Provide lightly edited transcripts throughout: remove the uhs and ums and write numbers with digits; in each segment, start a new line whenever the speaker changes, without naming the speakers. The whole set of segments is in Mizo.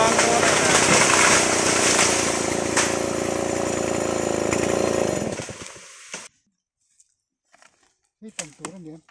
Tlang dawn a
Hei tam tur a ni em?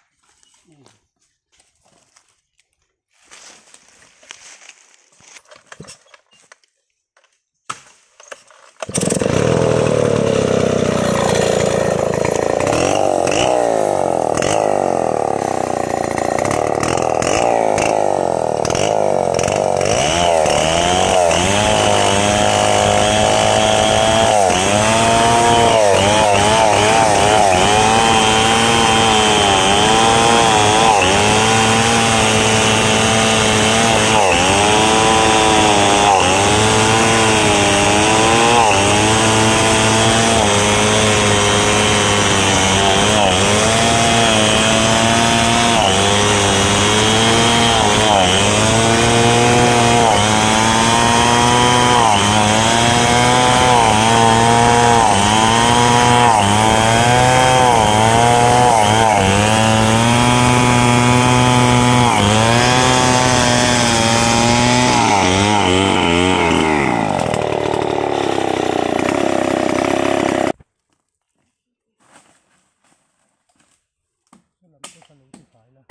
Lam te kha lo ti fai la.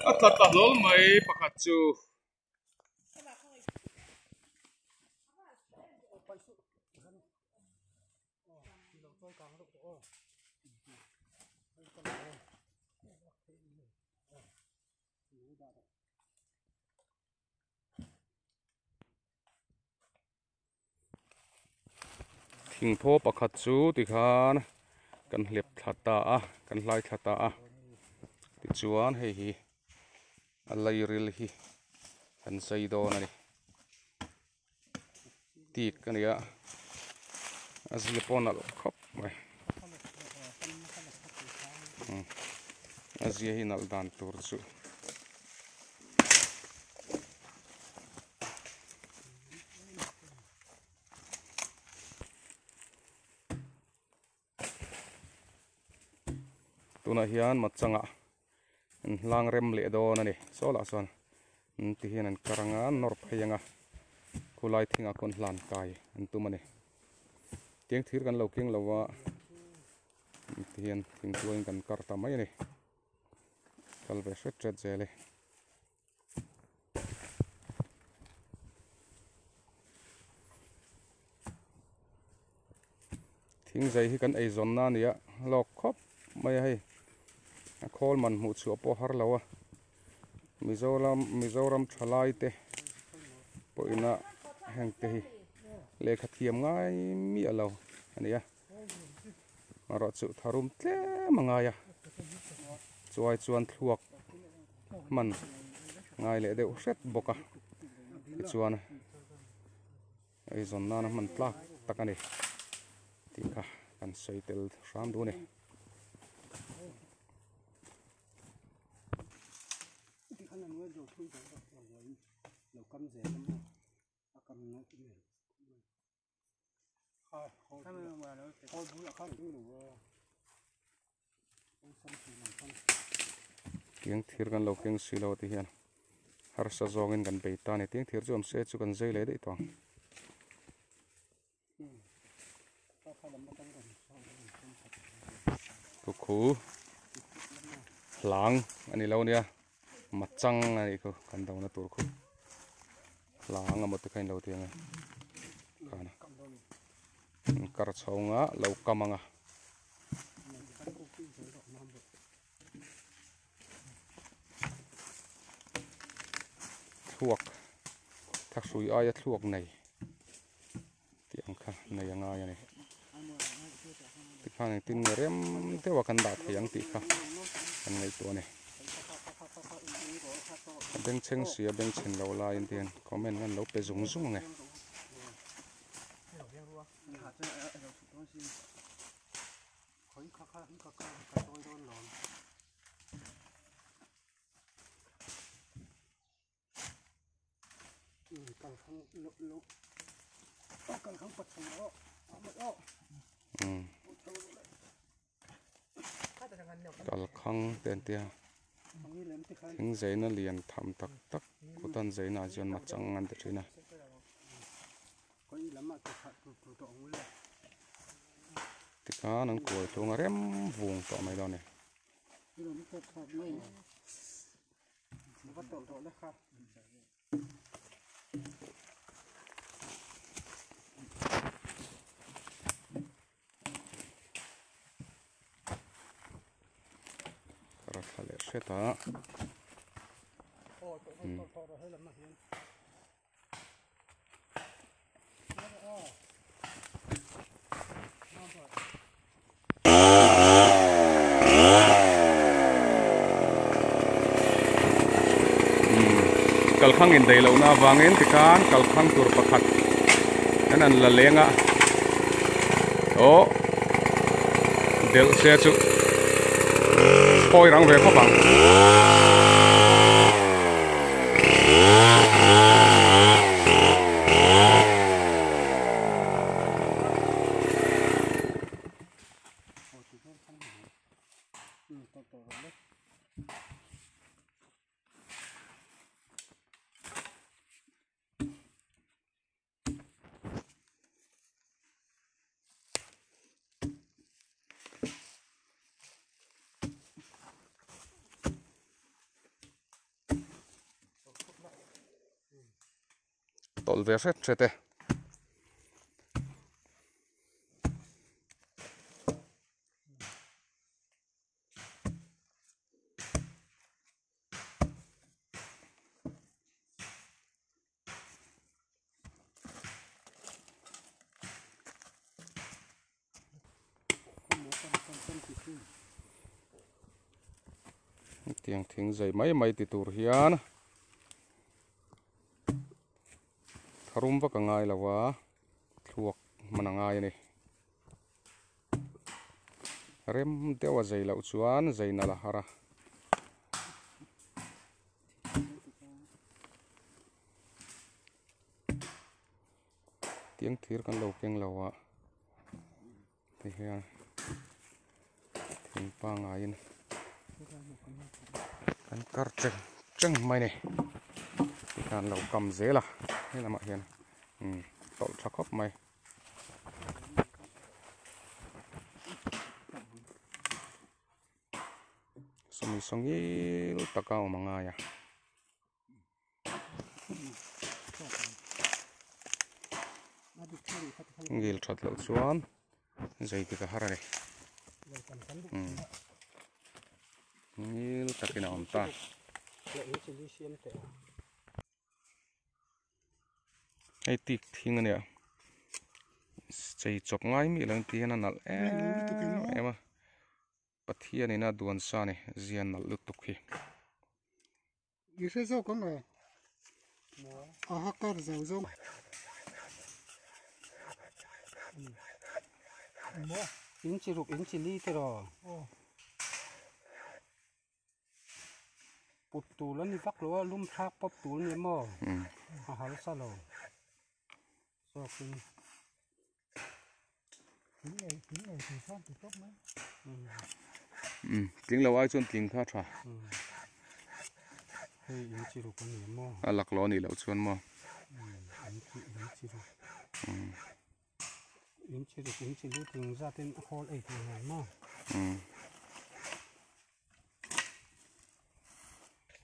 A tla ta hlawl mai pakhat chu. Thingthaw pakhat chu tikhan kan hlep thla ta a kan hlai thla ta a tichuan hei hi a lairil hi kan zai dawn a ni tik a ni a a zia pawh nalh khawp mai a zia hi nalh dan tur chu. Tunah hian machangah an hlang rem leh dawn a ni saw lah chuan an ti hian an kar anga an nawr phei anga khulai thingah khawn hlan kai an tum a ni tiang thir kan lo keng lo a ti hian thingtuain kan kar ta mai a ni kal ve hret hret zel e. Thing zai hi kan eizawn na ania lawk khawp mai a hei a khawl man hmuh chhuah pawh har lo a Mizoram Mizoram thalai te pawhin a heng te hi lehkha thiam ngai miah lo a ni a erawh chu tharum tlem a ngai a chuai chuan thluak hman ngai leh deuh hret bawk a tichuan eizawn nana hman tlak tak a ni tih kha kan sawi tel hram duh a ni. Tiang thir kan lo keng si lo ti hian harsa zawngin kan bei ta a ni tiang thir chu awm se chu kan zai leh daih tawh ang. Kukhu hlang a ni lo nia machang a nih khu kan do na tur khu hlang emaw te kha in lo ti ang e khana kar chhawng a lo kam ang a. Thluak thlahrui aia thluak nei tih ang kha nei a ngai a ni tikhan engtin nge rem deuh a kan dah thei ang tih kha. kan ngaihtuah a ni. A bengchheng si a bengchhen lo laiin te hian comment an lo pe zung zung ang e. Kalkhang te an tia thing zeina lian tham tak tak khutan zeina ah chuan machang an ti thin a. Tikhan an kuai thlung a rem vung tawh mai dawn a ni. Ka thla leh hret a. Kalkhang indaih lohna avangin tikhan kalkhang tur pakhat an han la leng a aw delh se chu phawi rang ve khawp ang. Tawlh ve hret hret e. Tiang thing zai mai mai ti tur hian tharum vak a ngai lo a thluak hman a ngai a ni. Rem deuh a zai loh chuan zai nalh a har a. Tiang thir kan lo keng lo a ti hian thing pangaiin kan kar cheng cheng mai a ni tikhan lo kam zel a helamah hian umm tawlh tha khawp mai. Sawmi sawngil taka awm a ngai a. Ngil that loh chuan zei tik a har a ni. Ngil takin a awm ta. Hei tik thing a nia chei chawp ngai mi lo ti hian a nalh em em a Pathian in a duan sa a ni zia nalh lutuk hi.
I hre zawk ang e. A ha kar zo zawng.
In chi ruk in chi li te rawh. Put tul a ni vak lo a lum thlak pawp tul a ni maw a harsa lo zawkin.
Tling lo ai chuan tling kha a tha.
Hei in chi ruk a ni maw.
A lak lo a nih loh chuan maw.
In chi ruk in chi lu tling zat in a khawl ei thei ngai maw.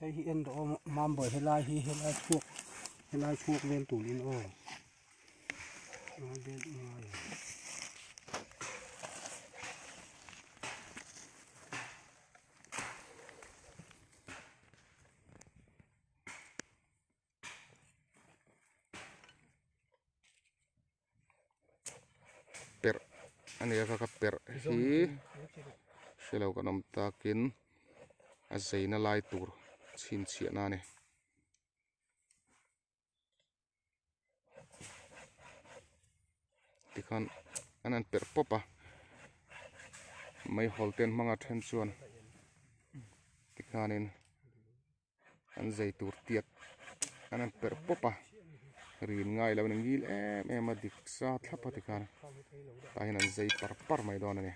Hei hi en rawh aw mambawi helai hi helai chhuak helai chhuak vel turin aw ngai vel ngai
perh a ni a kha kha perh hi hrelo kan awm takin. a zeina lai tur chhinchhiahna a ni. Tikhan an han perh pawp a meihawl te an hmang a then chuan tikhanin an zei tur tiat an han perh pawp a rin ngai lo a ni ngil em em a dik sa thlap a tikhan tah hian an zei par par mai dawn a ni.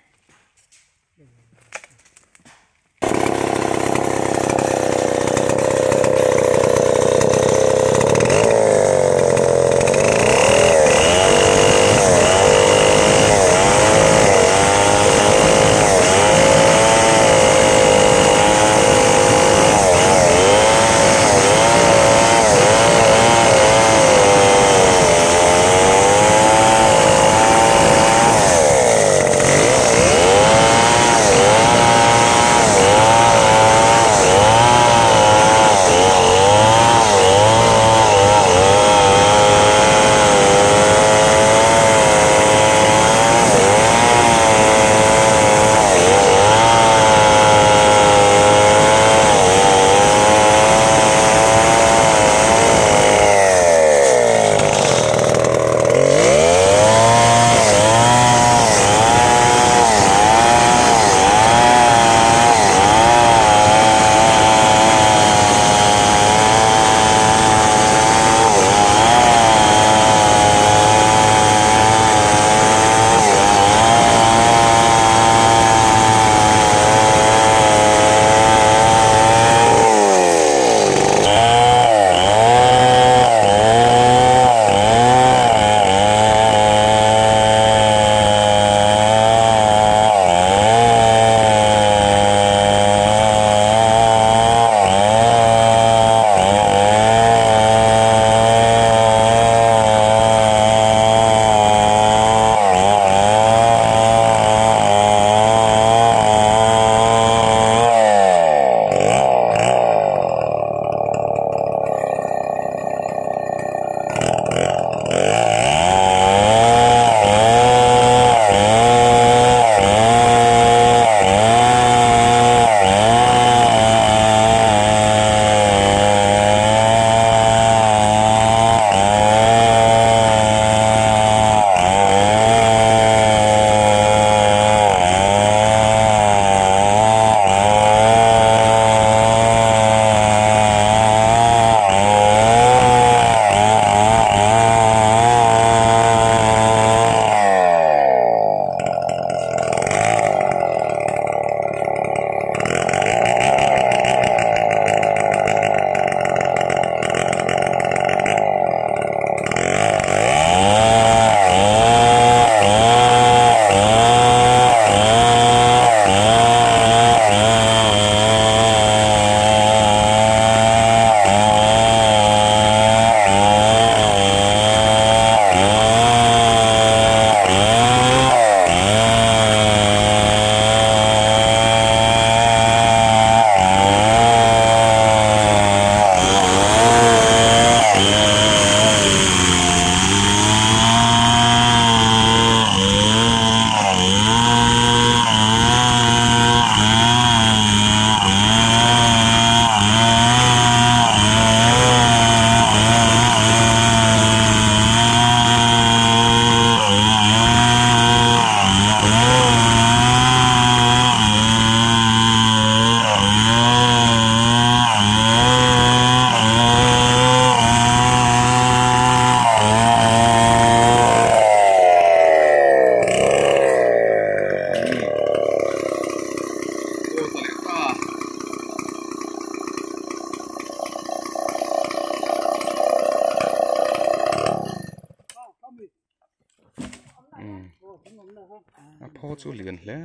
A phaw chu lian hle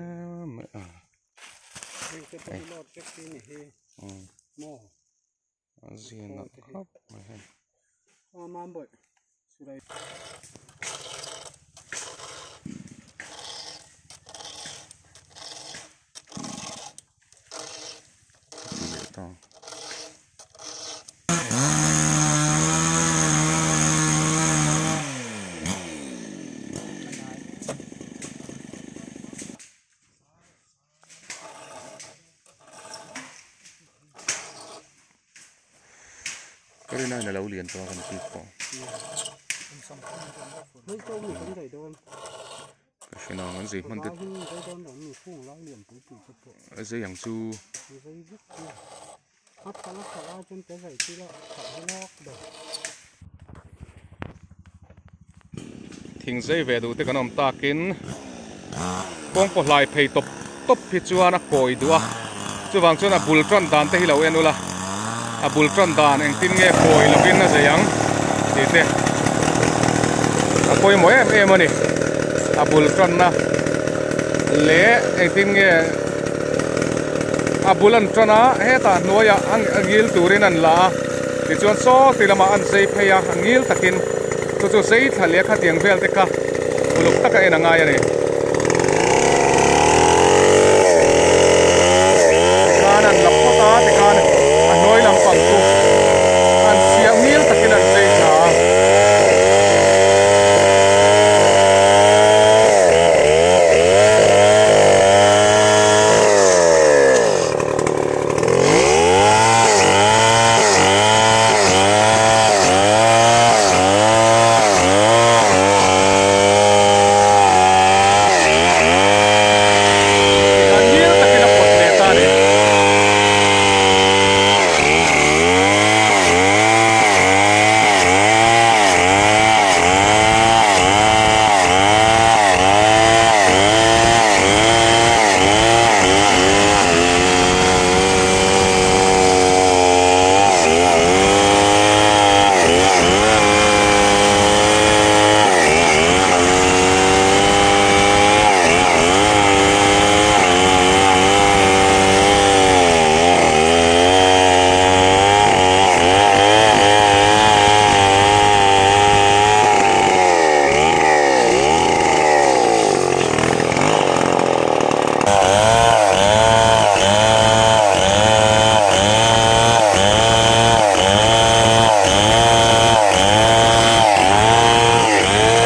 mai a. A zia nalh khawp mai hei. Ka rin aiin a lo lian tawh a kan pik pawh. Ka hre nang an zei hman te a zei ang chu. Thing zei ve duh te kan awm takin kawngkaw hlai phei tawp tawp hi chuan a kawi duh a chuvang chuan a bul tan dan te hi lo en ula a bul tan dan engtin nge kawi lovin a zei ang tih te a pawimawh em em a ni a bul tanna leh engtin nge a bul an tan a hetah hnuaiah a ngil turin an la a tichuan saw ti lamah an zei phei a a ngil takin chu chu zei thla leh khatiang vel te kha uluk taka en a ngai a ni. Tikhan an la phawt a tikhan a hnuai lampang chu an siam ngil takin an zei thla a. Tikhan ngil takin a pawt leh ta a ni.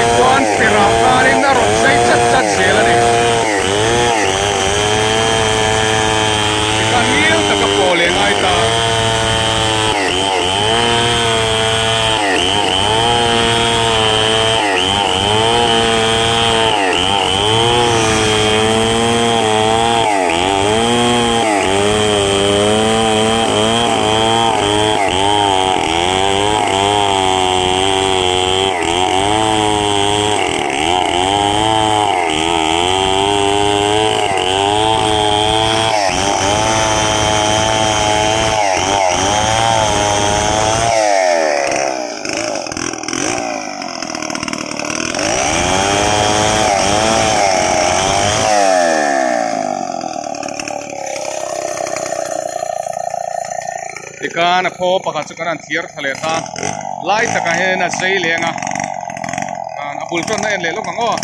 Tichuan tirah khanin a rawn sei chat chat zel a ni. Tikhan ngil taka pawh leh ngai ta. Tikhan a phaw pakhat chu kan han thiar thla leh ta lai takah hian a zei leng a a bul tawnna en leh lawk ang aw.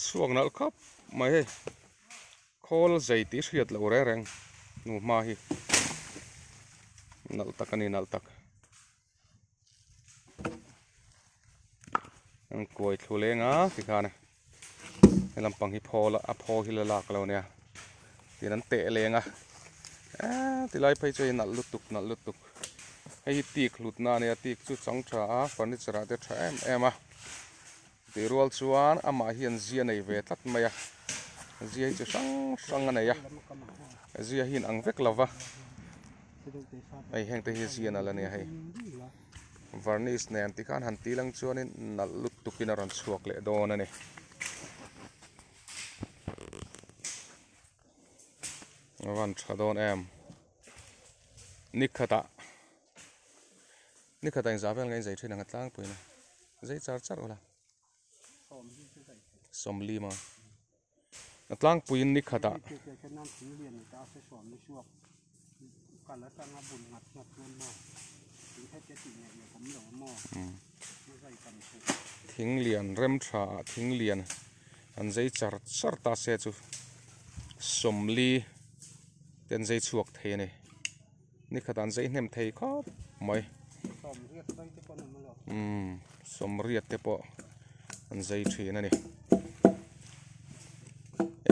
Chhuak nalh khawp mai hei khawl zei tih hriat loh reng reng hnu hma hi nalh tak a ni nalh tak an kuai thlu leng a tikhan he lampang hi phaw a phaw hi la lak lo nia tin an teh leng a eee tilai phei chu hei nalh lutuk nalh lutuk hei hi tik hlutna a nia tik chu chang tha a furniture ah te tha em em a. Tih rual chuan amah hian zia nei ve tlat mai a, zia hi chi hrang hrang a nei a, zia hi in ang vek lo va, hei heng te hi zia nalh a nia hei, varnish nen tikhan han ti lang chuanin nalh lutukin a rawn chhuak leh dawn a ni. A van tha dawn em, nikhatah. Ni khatah inzah vel nge in zai thin ang a tlangpuiin a zai char char ula sawmli maw a tlangpuiin ni khatah thing lian rem tha ah thing lian an zai char char ta se chu sawmli te an zai chhuak thei a ni. Ni khat an zai hnem thei khawp mai. Umm sawmriat te pawh an zai thin a ni.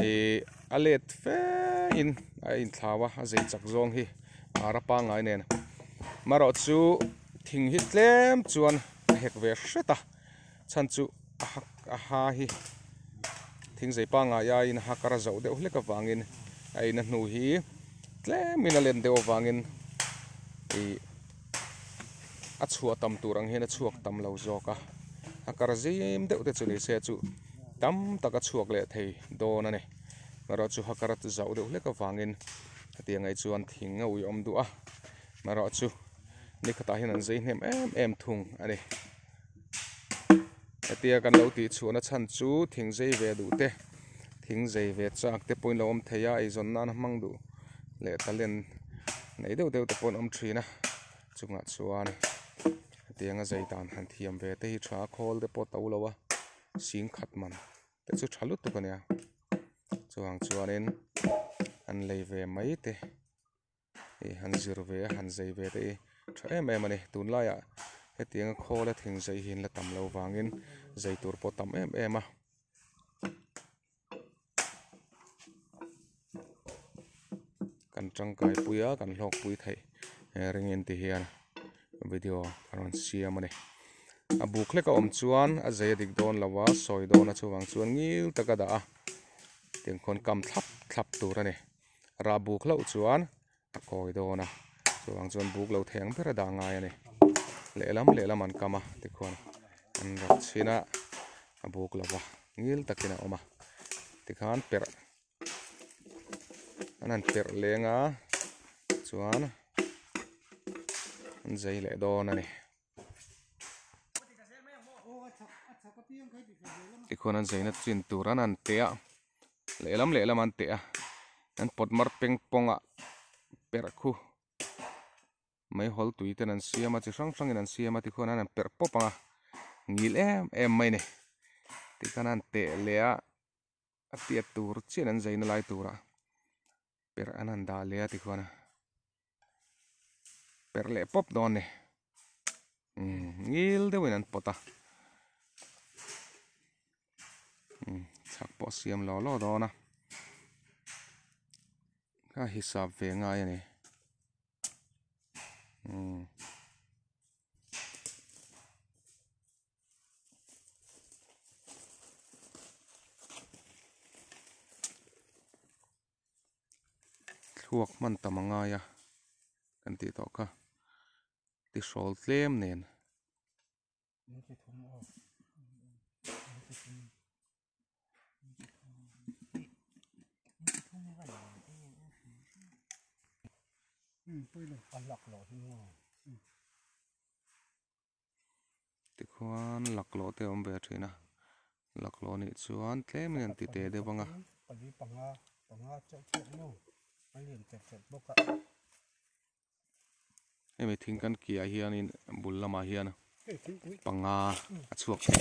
Ihh a let fe in a inthlau a, a zai chak zawng hi ara pangngai nen. Marawh chu thing hi tlem chuan a hek ve hret a, chhan chu a hak a ha hi thing zei pangngai aiin a hak a ra zoh deuh hlek avangin a ina hnu hi tlemin a len deuh avangin ih a chhuah tam tur ang hian a chhuak tam lo zawk a a kar zim deuh te chu ni se chu tam tak a chhuak leh thei dawn a ni erawh chu a kar zauh deuh hlek avangin hetiang ai chuan thing a ui awm duh a erawh chu ni khatah hian an zei hnem em em thung a ni. Hetia kan lo tih chhuahna chhan chu thing zei ve duh te, thing zei ve chak te pawhin lo awm thei a, eizawn nana hmang duh leh talent nei deuh deuh te pawh an awm thin a, chungah chuan hetianga zei dan han thiam ve te hi tha khawl te pawh to lo a, sing khat man te chu tha lutuk a nia, chuvang chuanin an lei ve mai te. Hei han zir ve a han zei ve te hi tha em em a ni tunlaiah hetianga khawl a thing zei hi an la tam lo vangin zei tur pawh tam em em a. Kan tangkai pui a kan hlawk pui theih ringin ti hian video a rawn siam a ni a buk hlek a awm chuan a zei a dik dawn lo a sawi dawn a chuvang chuan ngil tak a dah a tiang khawn kam thlap thlap tur a ni. Rah buk hlauh chuan a kawi dawn a, chuvang chuan buk lo thei ang ber a dah ngai a ni. Lehlam lehlam an kam a tikhuan an rak chhin a, a buk lo va, ngil takin a awm a. Tikhan perh an han perh leng a, chuan an zai leh dawn a ni. Tikhuan an zaina chin tur an han teh a. Lehlam lehlam an teh a an pawt mar peng pawng ah perh khu meihawl tui ten an siam a chi hrang hrang in an siam a tikhuan an han perh pawp ang a ngil em em mai a ni tikhan an teh leh a a tiat tur chian an zaina lai turah perh an han dah leh a tikhuan a perh leh pawp dawn a ni umm ngil deuhin an pawt a umm chhak pawh a siam law law dawn a a hisap ve ngai a ni umm. Thluak hman tam a ngai a kan tih tawh kha tihrawl tlem nen. Tikhuan laklawh te a awm ve thin a laklawh nih chuan tlem in an ti teh deuh ang a. Hemi thing kan kiah hianin bul lamah hian panga a chhuak thei.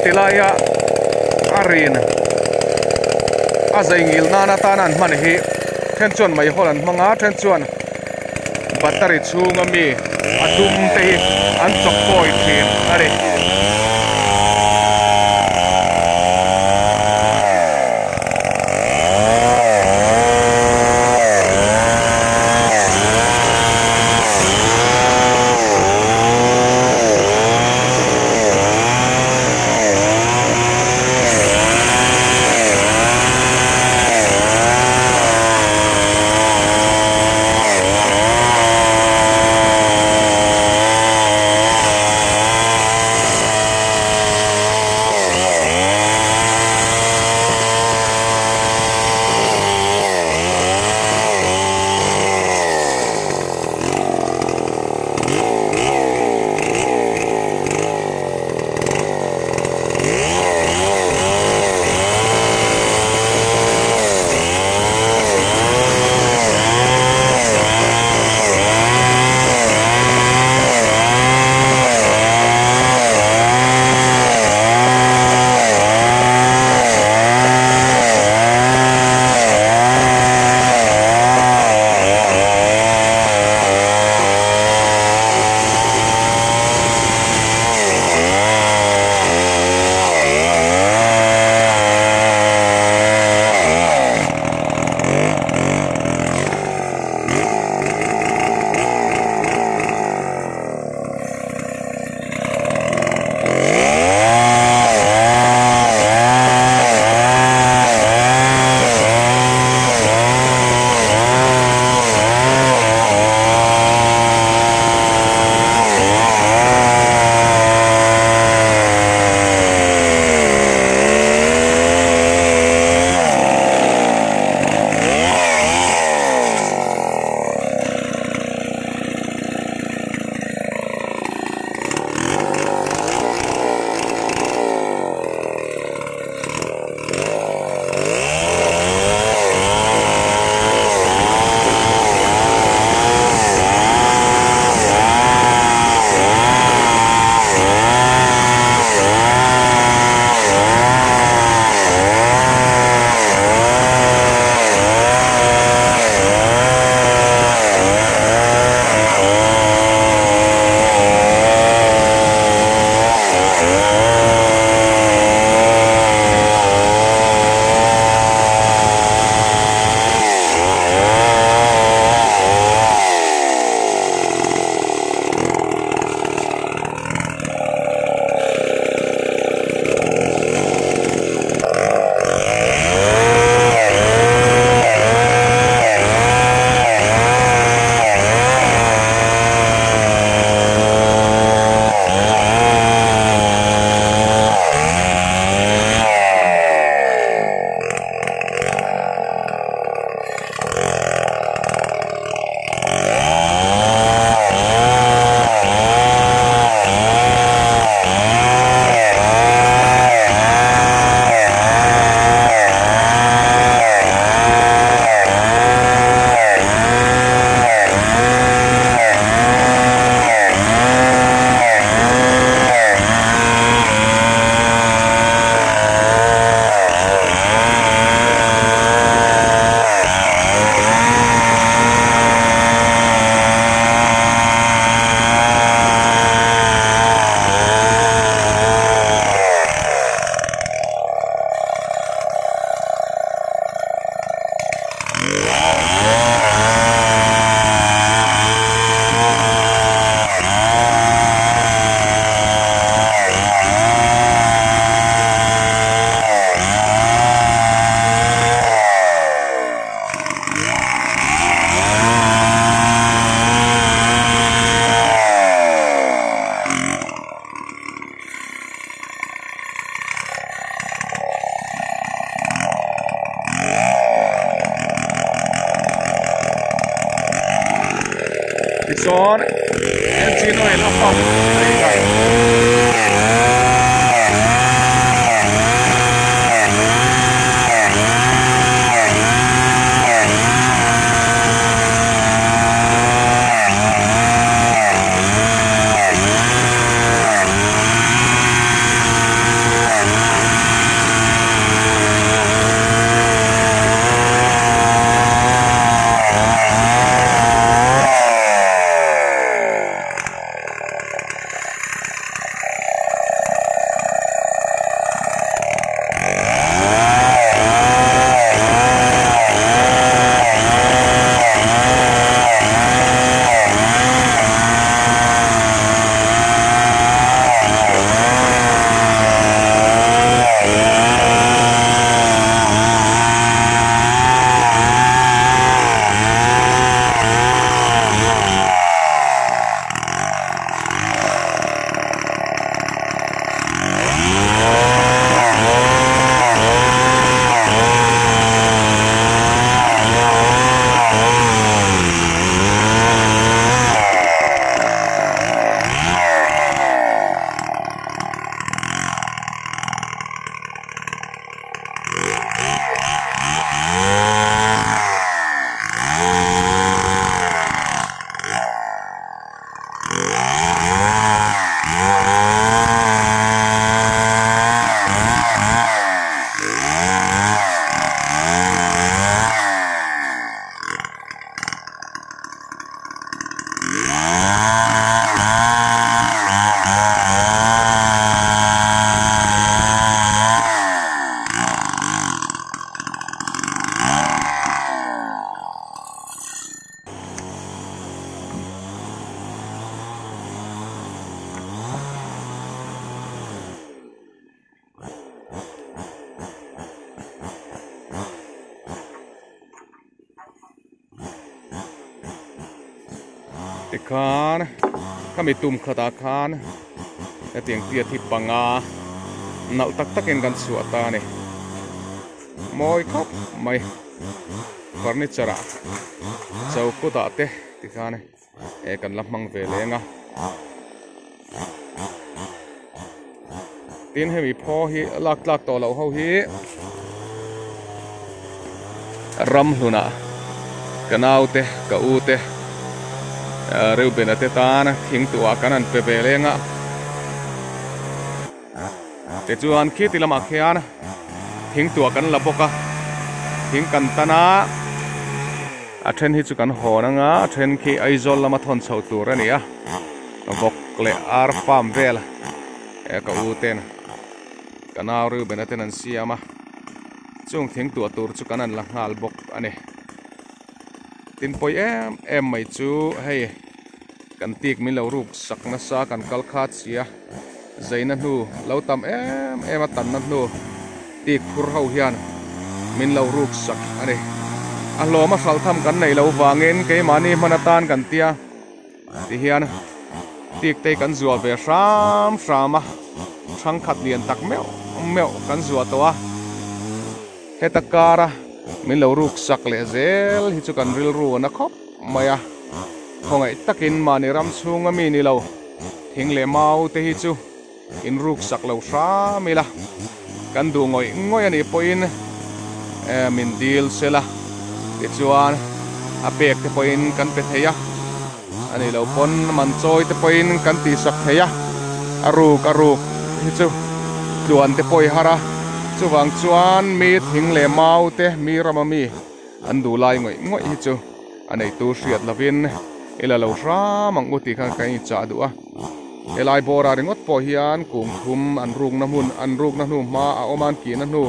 Heti laia a rin a zai ngil nan atana an hman hi then chuan meihawl an hmang a then chuan battery chhunga mi a dum te hi an chawk kawi thin a ni. Tichuan engine oil a pump a nih kha. Tikhan khami tum khatah khan hetiang tiat hi panga nalh tak takin kan chhuah ta a ni mawi khawp mai furniture ah chokut ah te tikhan eh kan la hmang ve leng a tin hemi phaw hi lak tlak tawh loh ho hi ram hlunah ka naute ka u te Reubena te tan thing tuah kan han pe ve leng a tichuan khiti lamah khian thing tuah kan la bawk a thing kan tan a a then hi chu kan hawn anga a then khi Aizawl lama thawn chho tur a ni a vawk leh ar farm vel eh ka u ten ka nau Reubena ten an siam a chung thing tuah tur chu kan an la nghal bawk a ni tin pawi em em mai chu hei. Kan tik min lo ruk sak nasa kan kal khat sia zaina hnu lo tam em em a tanna hnu tik phur ho hian min lo ruk sak a ni. A hlawm a hralh tham kan neih loh vangin keimahni hman atan kan tia ti hian tik te kan zuah ve hram hram a thangkhat lian tak meuh meuh kan zuah tawh a heta kara min lo ruk sak leh zel hi chu kan rilru a na khawp mai a. Khawngaih takin mahni ram chhunga mi ni lo thing leh mau te hi chu in ruk sak lo hram ila, kan duh ngawih ngawih a nih pawhin min dil sela tichuan a pek te pawhin kan pe thei a, a nih loh pawn man chawi te pawhin kan tihsak thei a, a ruk a ruk hi chu tluan te pawh i har a, chuvang chuan mi thing leh mau te mi rama mi an duh lai ngawih ngawih hi chu. A neitu hriat lovin i la lo hram ang u tih khan ka inchah duh a. Helai bawrah ringawt pawh hian kum thum an rukna hmun an rukna hnu hma a awm a an kihna hnu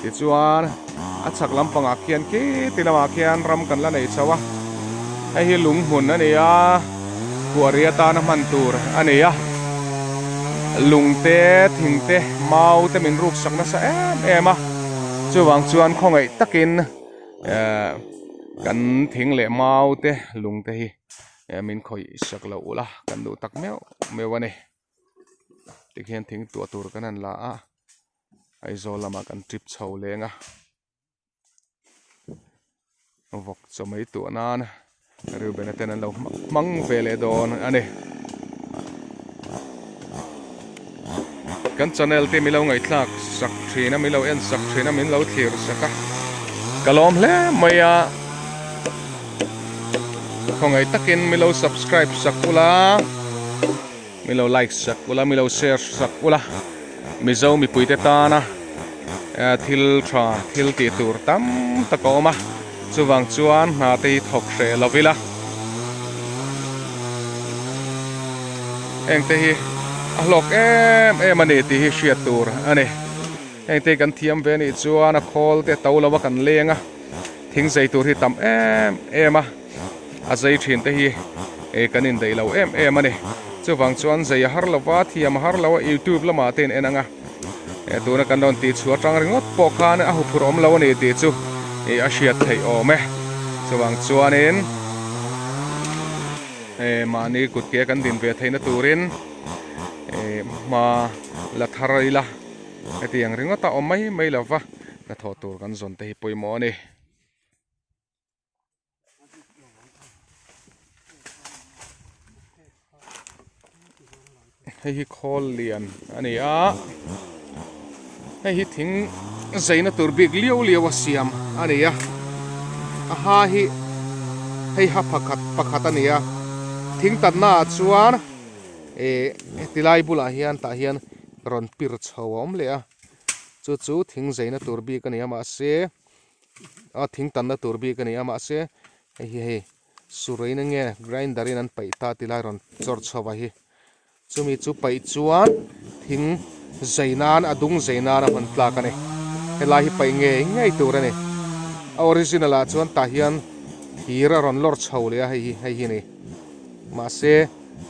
tichuan a chhak lampangah khian khi ti lamah khian ram kan la nei chho a. Hei hi lung hmun a ni a, khuari atana hman tur a ni a. Lung te, thing te, mau te min ruksak nasa em em a. Chuvang chuan khawngaih takin. Eh kan thing leh mau te lung te hi eh min khawih sak loh ula kan duh tak meuh meuh a ni tikhian thing tuah tur kan han la a Aizawl lamah kan trip chho leng a vawk chaw mai tuah nan Reubena ten an lo hmang ve leh dawn a ni. Kan channel te milo ngaihthlak sak thin a milo en sak thin a min lo thlir sak a ka lawm hle mai a khawngaih takin milo subscribe sak ula milo like sak ula milo share sak ula mizo mipui te tana thil tha thil tih tur tam tak a awm a chuvang chuan hna te hi thawk hreh lo ila heng te hi a hlawk em em a ni tih hi hriat tur a ni heng te hi kan thiam ve anih chuan a khawl te to lo a kan leng a thing zei tur hi tam em em a a zei thin te hi eh kan indaih lo em em a ni chuvang chuan zei a har lo va thiam a har lo a youtube lamah te in en ang a eh tuna kan rawn tih chhuah atang ringawt pawh khan a huphurh awm lo a ni tih chu ih a hriat theih awm e chuvang chuanin eh mahni kut ke kan din ve theihna turin eh hma la thar ila hetiang ringawt a awm mai mai lo va hnathawh tur kan zawn te hi pawimawh a ni. Hei hi khawl lian a ni a hei hi thing zaina tur bik liau liau a siam a ni a a ha hi hei ha pakhat pakhat a ni a thing tatna ah chuan.
Ehh heti lai bulah hian tah hian rawn pir chho a awm leh a chu chu thing zeina tur bik a ni a mahse a thing tanna tur bik a ni a mahse hei hi hei surein enge grinder in an paih ta ti lai rawn chawr chho a hi chumi chu paih chuan thing zei nan a dung zei nan a hman tlak a ni helai hi paih ngei ngei tur a ni a original ah chuan tah hian thir a rawn lawr chho leh a hei hi hei hi a ni mahse.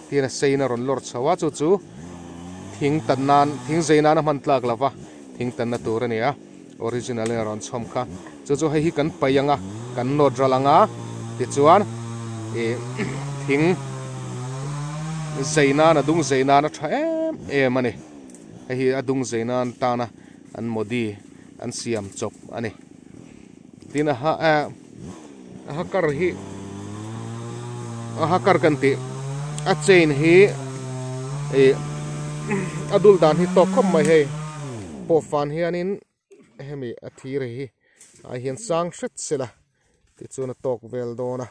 Tin a sein a rawn lawr chho a, chu chu thing tan nan thing zei nan a hman tlak lo va, thing tanna tur a ni a, original in a rawn chhawm kha. Chu chu hei hi kan paih ang a, kan nawt ral ang a, tichuan ih thing zei nan a dung zei nan a tha em em a ni. Hei hi a dung zei nan tana an modi an siam chawp a ni. Tin a ha eh a ha kar hi a ha kar kan tih a chain hi ih a dul dan hi tawk khawp mai hei pawh fan hianin hemi a thir hi ah hian sang hret sela tichuan a tawk vel dawn a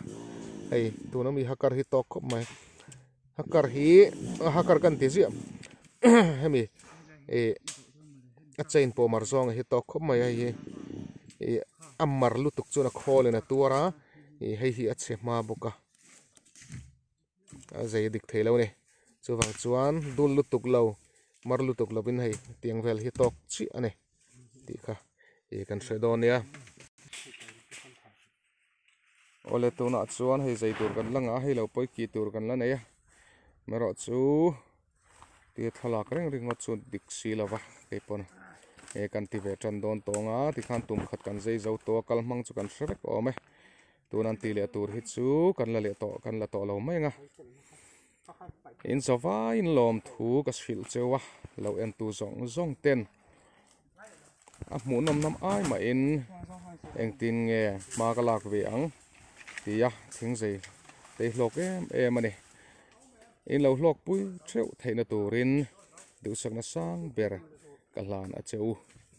hei tuna mi ha kar hi tawk khawp mai ha kar hi a ha kar kan ti ziah hemi ih a chain pawh mar zawng hi tawk khawp mai a hei hi ih a mar lutuk chuan a khawl in a tuar a ih hei hi a chhe hma bawk a a zei dik thei lo a ni chuvang chuan dul lutuk lo mar lutuk lovin hei tiang vel hi tawk chiah a ni tih kha ih kan hre dawn nia.
Awle tunah chuan hei zei tur kan la ngah a hei lo pawi ki tur kan la nei a erawh chu tia thlalak reng ringawt chu dik si lo va keipawn he kan ti ve tan dawn tawng a tikhan tum khat kan zei zo tawh a kal hmang chu kan hre vek awm e tun an tih leh tur hi chu kan la leh tawh kan la tawh lo mai ang a in zavaiin lawmthu ka hrilh cheu a lo entu zawng zawng ten. A hmuhnawm hnam ai mahin engtin nge hma ka lak ve ang tia thing zei tei hlawk em em a ni. In lo hlawk pui theuh theihna turin duhsakna sang ber ka hlan a che u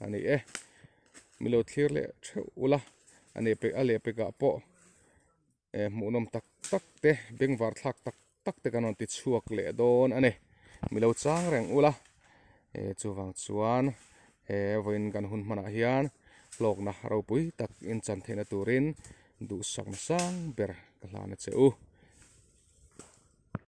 a ni e. Mi lo thlir leh theuh ula a ni a lehpekah pawh hmuhnawm tak tak te bengvar thlak tak tak te kan rawn ti chhuak leh dawn a ni mi lo chang reng ula chuvang chuan he vawiin kan hun hmanah hian hlawkna ropui tak in chan theihna turin duhsakna sang ber ka hlan a che u.